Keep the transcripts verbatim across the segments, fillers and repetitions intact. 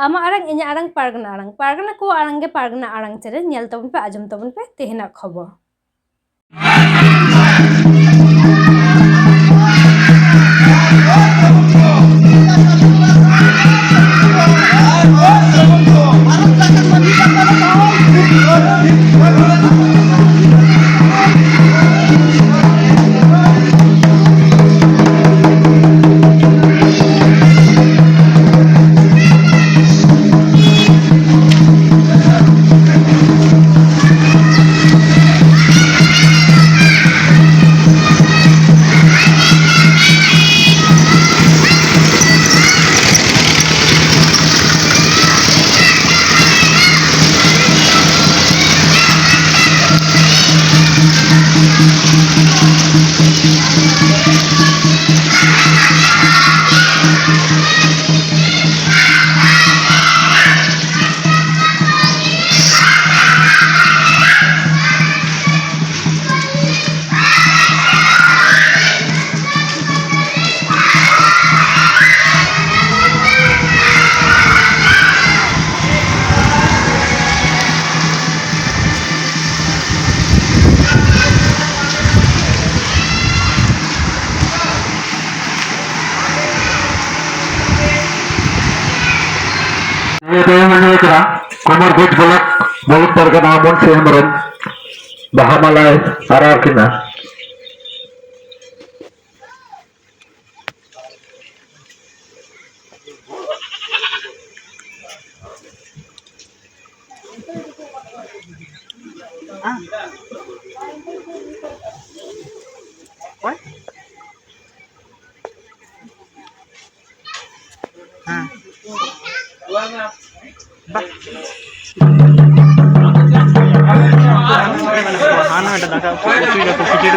ᱟᱢᱟᱜ ᱟᱲᱟᱝ, ᱤᱧᱟᱹᱜ ᱟᱲᱟᱝ, ᱯᱟᱨᱜᱟᱱᱟ ᱟᱲᱟᱝ, ᱯᱟᱨᱜᱟᱱᱟ ᱠᱚᱣᱟᱜ ᱟᱲᱟᱝ ᱜᱮ ᱯᱟᱨᱜᱟᱱᱟ ᱟᱲᱟᱝ ᱪᱮᱱᱮᱞ᱾ ᱧᱮᱞ ᱛᱟᱵᱚᱱ ᱯᱮ, ᱟᱸᱡᱚᱢ ᱛᱟᱵᱚᱱ ᱯᱮ ᱛᱮᱦᱮᱧᱟᱜ ᱠᱷᱚᱵᱚᱨ᱾ ᱱᱤᱭᱟᱹ ᱛᱟᱭᱚᱢ ᱟᱸᱡᱚᱢ ᱠᱟᱱᱟ ᱠᱚᱢᱚᱨᱜᱚᱸᱡᱽ ᱵᱞᱚᱠ ᱢᱩᱞᱩᱠ ᱯᱟᱨᱜᱟᱱᱟ ᱚᱢᱚᱱ ᱥᱤᱝ ᱦᱮᱢᱵᱨᱚᱢ ᱵᱟᱦᱟ ᱢᱟᱞᱟᱭ ᱟᱨᱟᱣ ᱠᱤᱱᱟ᱾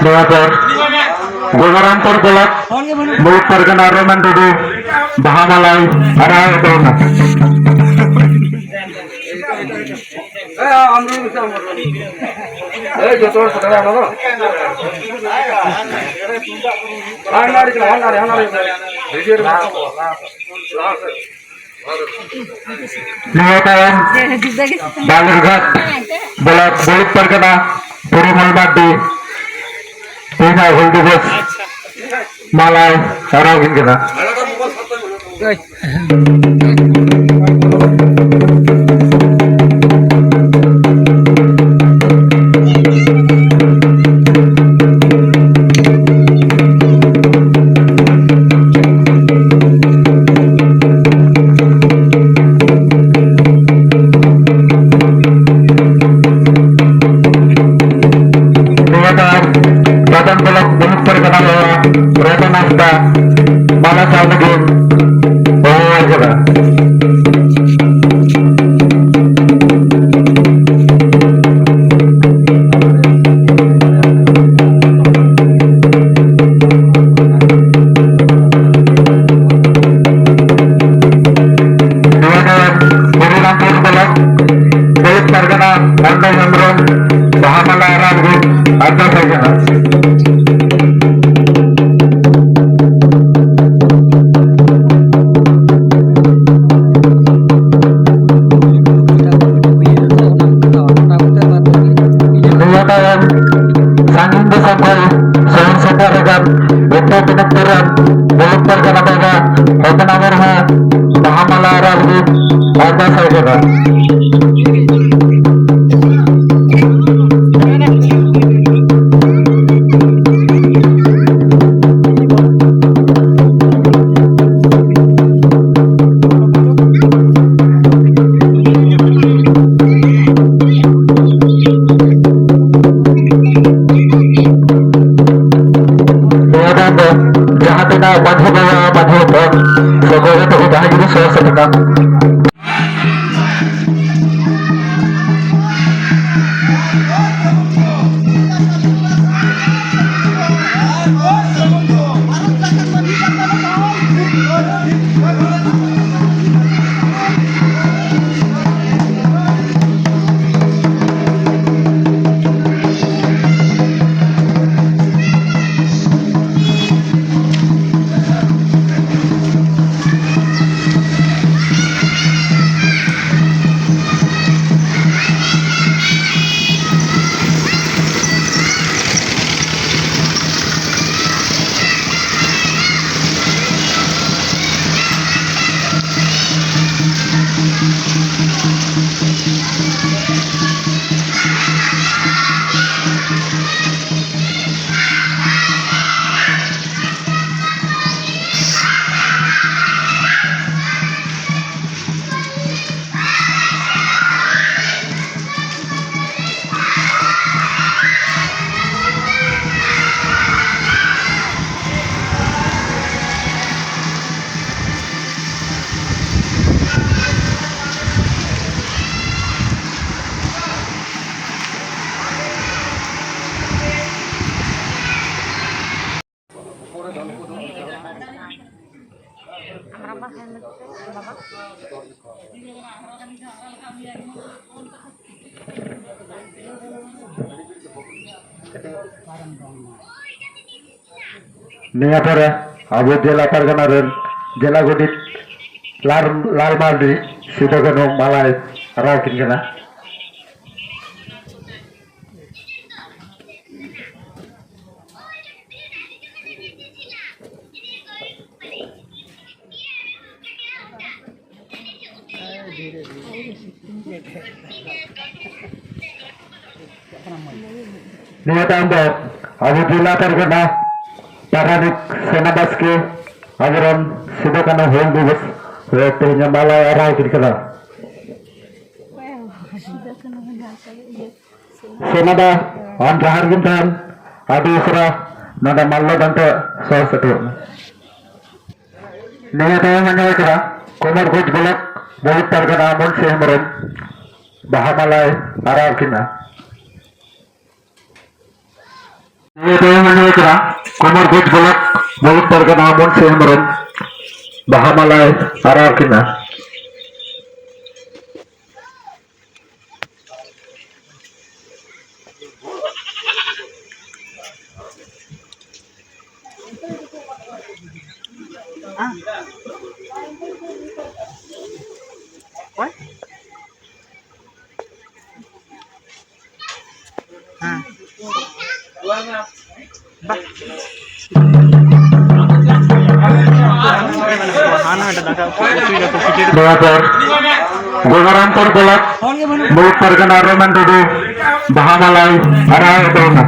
ᱱᱚᱣᱟ ᱯᱚᱨ ᱜᱚᱵᱚᱨᱟᱢᱯᱩᱨ ᱵᱞᱚᱠ ᱢᱩᱞᱩᱠ ᱯᱟᱨᱜᱟᱱᱟ ᱨᱮᱢᱟᱱ ᱴᱩᱰᱩ ᱵᱟᱦᱟ ᱢᱟᱞᱟᱭ ᱟᱨᱟᱣ ᱮᱫ ᱛᱟᱵᱚᱱᱟ᱾ ᱮᱭ, ᱡᱚᱛᱚ ᱦᱚᱲ ᱥᱟᱠᱲᱟ ᱚᱱᱟ ᱫᱚ᱾ ᱦᱟᱱᱟ ᱨᱮ ᱪᱟᱞᱟᱜ, ᱦᱟᱱᱟ ᱨᱮ, ᱦᱟᱱᱟ ᱨᱮ᱾ ᱵᱷᱤᱰᱤᱭᱳ ᱨᱮ ᱞᱟᱦᱟ ᱥᱮᱫ᱾ ᱱᱤᱭᱟᱹ ᱛᱟᱭᱚᱢ ᱵᱟᱞᱩᱨᱜᱷᱟᱴ ᱵᱞᱚᱠ ᱵᱚᱞᱚᱠ ᱯᱟᱨᱜᱟᱱᱟ ᱯᱚᱨᱤᱢᱚᱞ ᱢᱟᱨᱰᱤ ᱛᱮᱦᱮᱧᱟᱜ ᱦᱩᱞ ᱫᱤᱵᱚᱥ ᱢᱟᱞᱟᱭ ᱟᱨᱟᱣ ᱠᱤᱱ ᱠᱟᱱᱟ᱾ ᱱᱤᱭᱟᱹ ᱛᱟᱭᱚᱢ ᱵᱟᱫᱚᱱ ᱵᱞᱚᱠ ᱵᱚᱞᱚᱠ ᱯᱟᱨᱜᱟᱱᱟ ᱵᱟᱵᱟ ᱨᱚᱛᱚᱱ ᱦᱟᱸᱥᱫᱟ ᱢᱟᱞᱟ ᱪᱟᱣ ᱞᱟᱹᱜᱤᱫ ᱦᱚᱦᱚ ᱟᱠᱟᱫᱟ᱾ ᱱᱚᱣᱟ ᱫᱚ ᱦᱚᱨᱤᱨᱟᱢᱯᱩᱨ ᱵᱞᱚᱠ ᱵᱚᱞᱚᱠ ᱯᱟᱨᱜᱟᱱᱟ ᱢᱚᱱᱰᱚᱞ ᱦᱮᱢᱵᱨᱚᱢ ᱵᱟᱦᱟ ᱢᱟᱞᱟ ᱟᱨᱟᱣ ᱞᱟᱹᱜᱤᱫ ᱟᱨᱫᱟᱥ ᱟᱠᱟᱱᱟ᱾ ᱱᱤᱭᱟᱹ ᱛᱟᱭᱚᱢ ᱥᱟᱺᱜᱤᱧ ᱫᱤᱥᱚᱢ ᱠᱷᱚᱱ ᱥᱚᱦᱚᱨ ᱥᱮᱴᱮᱨ ᱟᱠᱟᱱ ᱩᱛᱛᱚᱨ ᱫᱤᱱᱟᱡᱽᱯᱩᱨ ᱨᱮᱱ ᱵᱚᱞᱚᱠ ᱯᱟᱨᱜᱟᱱᱟ ᱵᱟᱵᱟ ᱦᱚᱯᱚᱱ ᱟᱢᱚᱨ ᱦᱚᱸ ᱵᱟᱦᱟ ᱢᱟᱞᱟ ᱟᱨᱟᱣ ᱞᱟᱹᱜᱤᱫ ᱟᱨᱫᱟᱥ ᱟᱠᱟᱱᱟ᱾ ᱱᱚᱣᱟ ᱫᱚ ᱡᱟᱦᱟᱸ ᱛᱤᱱᱟᱹᱜ ᱢᱟᱹᱡᱷᱤ ᱵᱟᱵᱟ, ᱢᱟᱹᱡᱷᱤ ᱦᱚᱯᱚᱱ, ᱥᱮ ᱜᱚᱲᱚ ᱛᱟᱠᱚ ᱡᱟᱦᱟᱸᱭ ᱜᱮᱵᱚᱱ ᱥᱚᱦᱚᱨ ᱥᱮᱴᱮᱨ ᱠᱟᱱ, ᱱᱤᱭᱟᱹ ᱯᱚᱨᱮ ᱟᱵᱚ ᱡᱮᱞᱟ ᱯᱟᱨᱜᱟᱱᱟ ᱨᱮᱱ ᱡᱮᱞᱟ ᱜᱚᱰᱮᱛ ᱞᱟᱞ, ᱞᱟᱞ ᱢᱟᱨᱰᱤ ᱥᱤᱫᱩ ᱠᱟᱹᱱᱦᱩ ᱢᱟᱞᱟᱭ ᱟᱨᱟᱣ ᱠᱤᱱ ᱠᱟᱱᱟ᱾ ᱱᱤᱭᱟᱹ ᱛᱟᱭᱚᱢ ᱫᱚ ᱟᱵᱚ ᱡᱮᱞᱟ ᱯᱟᱨᱜᱟᱱᱟ ᱯᱟᱨᱟᱱᱤᱠ ᱥᱮᱱᱟ ᱵᱟᱥᱠᱮ ᱟᱵᱚᱨᱮᱱ ᱥᱤᱫᱩ ᱠᱟᱹᱱᱦᱩ ᱦᱩᱞ ᱫᱤᱵᱚᱥ ᱨᱮ ᱛᱮᱦᱮᱧ ᱢᱟᱞᱟᱭ ᱟᱨᱟᱣ ᱠᱤᱱ ᱠᱟᱱᱟ᱾ ᱥᱮᱱᱟ ᱫᱚ ᱟᱢ ᱡᱟᱦᱟᱸ ᱨᱮᱜᱮᱢ ᱛᱟᱦᱮᱱ, ᱟᱹᱰᱤ ᱩᱥᱟᱹᱨᱟ ᱱᱚᱰᱮ ᱢᱟᱞᱞᱚ ᱫᱟᱱ ᱛᱮ ᱥᱚᱦᱚᱨ ᱥᱮᱴᱮᱨᱚᱜ ᱢᱮ᱾ ᱱᱤᱭᱟᱹ ᱛᱟᱭᱚᱢ ᱟᱸᱡᱚᱢ ᱠᱟᱱᱟ ᱠᱚᱢᱚᱞᱜᱚᱸᱡᱽ ᱵᱞᱚᱠ ᱵᱚᱦᱩᱛ ᱯᱟᱨᱜᱟᱱᱟ ᱢᱩᱱᱥᱤ ᱦᱮᱢᱵᱨᱚᱢ ᱵᱟᱦᱟ ᱢᱟᱞᱟᱭ ᱟᱨᱟᱣ ᱠᱤᱱᱟ᱾ ᱱᱤᱭᱟᱹ ᱛᱟᱭᱚᱢ ᱟᱸᱡᱚᱢ ᱠᱟᱱᱟ ᱠᱚᱢᱚᱞᱜᱚᱸᱡᱽ ᱵᱞᱚᱠ ᱵᱚᱦᱩᱛ ᱯᱟᱨᱜᱟᱱᱟ ᱢᱩᱱᱥᱤ ᱦᱮᱢᱵᱨᱚᱢ ᱵᱟᱦᱟ ᱢᱟᱞᱟᱭ ᱟᱨᱟᱣ ᱠᱤᱱᱟ᱾ ᱦᱮᱸ᱾ ᱵᱟ᱾ ᱦᱟᱱᱟ ᱦᱟᱸᱰᱮ ᱫᱟᱠᱟ ᱩᱛᱩ, ᱩᱛᱩᱭ ᱫᱟᱠᱚ, ᱠᱷᱟᱹᱡᱟᱹᱲᱤ᱾ ᱱᱚᱣᱟ ᱯᱚᱨ ᱜᱚᱜᱚᱨᱟᱢᱯᱩᱨ ᱵᱞᱚᱠ ᱢᱩᱲᱩᱫ ᱯᱟᱨᱜᱟᱱᱟ ᱨᱳᱢᱟᱱ ᱴᱩᱰᱩ ᱵᱟᱦᱟ ᱢᱟᱞᱟᱭ ᱟᱨᱟᱣ ᱦᱚᱴᱚ ᱠᱟᱜᱼᱟ᱾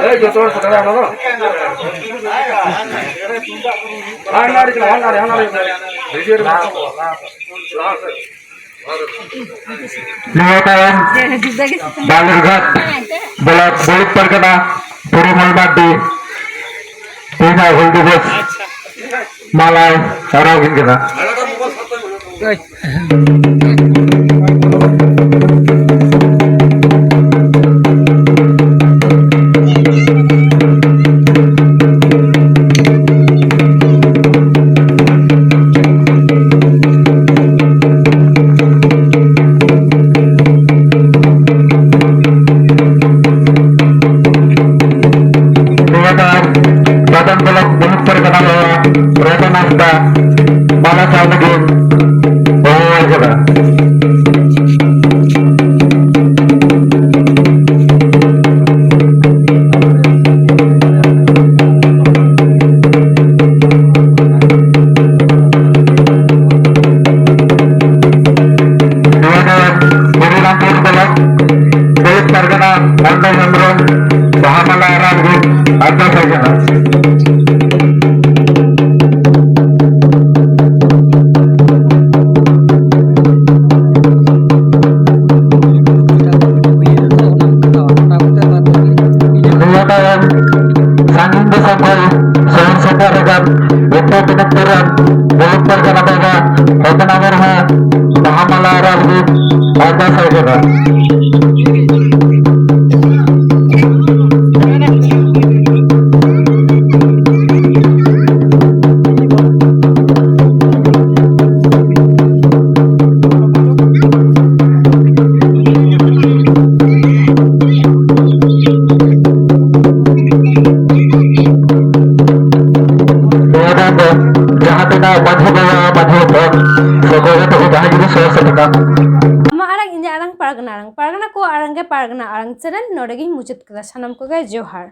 ᱮᱭ, ᱡᱚᱛᱚ ᱦᱚᱲ ᱥᱟᱠᱲᱟ ᱦᱚᱲ᱾ ᱦᱟᱱᱟ ᱨᱮ, ᱦᱟᱱᱟ ᱨᱮ, ᱦᱟᱱᱟ ᱨᱮ᱾ ᱵᱷᱤᱰᱤᱭᱳ ᱨᱮ ᱵᱟᱝ᱾ ᱱᱤᱭᱟᱹ ᱛᱟᱭᱚᱢ ᱵᱟᱞᱩᱨᱜᱷᱟᱴ ᱵᱞᱚᱠ ᱵᱚᱲᱤᱛ ᱯᱟᱨᱜᱟᱱᱟ ᱯᱚᱨᱤᱢᱚᱞ ᱢᱟᱨᱰᱤ ᱛᱮᱦᱮᱧᱟᱜ ᱦᱩᱞ ᱫᱤᱵᱚᱥ ᱢᱟᱞᱟᱭ ᱦᱚᱨᱟᱣ ᱠᱤᱱ ᱠᱟᱱᱟ᱾ ᱨᱚᱛᱚᱱ ᱦᱟᱸᱥᱫᱟ ᱢᱟᱞᱟ ᱪᱟᱞ ᱞᱟᱹᱜᱤᱫ ᱦᱚᱦᱚ ᱟᱠᱟᱫᱟ᱾ ᱱᱚᱣᱟ ᱫᱚ ᱦᱚᱨᱤᱨᱟᱢᱯᱩᱨ ᱵᱞᱚᱠ ᱯᱩᱞᱤᱥ ᱯᱟᱨᱜᱟᱱᱟ ᱢᱚᱱᱰᱚᱞ ᱦᱮᱢᱵᱨᱚᱢ ᱵᱟᱦᱟ ᱢᱟᱞᱟ ᱟᱨᱟᱣ ᱞᱟᱹᱜᱤᱫ ᱟᱨᱫᱟᱥ ᱟᱠᱟᱱᱟ᱾ ᱱᱚᱣᱟ ᱛᱟᱭᱚᱢ ᱥᱟᱺᱜᱤᱧ ᱫᱤᱥᱚᱢ ᱠᱷᱚᱱ ᱥᱚᱦᱚᱨ ᱥᱮᱴᱮᱨ ᱟᱠᱟᱱ ᱩᱛᱛᱚᱨ ᱫᱤᱱᱟᱡᱽᱯᱩᱨ ᱨᱮᱱ ᱢᱩᱞᱩᱠ ᱯᱟᱨᱜᱟᱱᱟ ᱵᱚᱭᱦᱟ ᱦᱚᱯᱚᱱ ᱟᱢᱚᱨ ᱦᱚᱸ ᱵᱟᱦᱟ ᱢᱟᱞᱟ ᱟᱨᱟᱣ ᱞᱟᱹᱜᱤᱫ ᱟᱨᱫᱟᱥ ᱟᱠᱟᱱᱟ᱾ ᱱᱚᱣᱟ ᱫᱚ ᱡᱟᱦᱟᱸ ᱛᱤᱱᱟᱹᱜ ᱢᱟᱹᱡᱷᱤ ᱵᱟᱵᱟ, ᱢᱟᱹᱡᱷᱤ ᱦᱚᱯᱚᱱ, ᱥᱮ ᱜᱚᱲᱚ ᱛᱟᱠᱚ ᱡᱟᱦᱟᱸᱭ ᱜᱮᱵᱚᱱ ᱥᱚᱦᱚᱨ ᱥᱮᱴᱮᱨ ᱠᱟᱱ᱾ ᱟᱢᱟᱜ ᱟᱲᱟᱝ, ᱤᱧᱟᱹᱜ ᱟᱲᱟᱝ, ᱯᱟᱨᱜᱟᱱᱟ ᱟᱲᱟᱝ, ᱯᱟᱨᱜᱟᱱᱟ ᱠᱚᱣᱟᱜ ᱟᱲᱟᱝ ᱜᱮ ᱯᱟᱨᱜᱟᱱᱟ ᱟᱲᱟᱝ ᱪᱮᱱᱮᱞ᱾ ᱱᱚᱰᱮ ᱜᱤᱧ ᱢᱩᱪᱟᱹᱫ ᱠᱮᱫᱟ᱾ ᱥᱟᱱᱟᱢ ᱠᱚᱜᱮ ᱡᱚᱦᱟᱨ᱾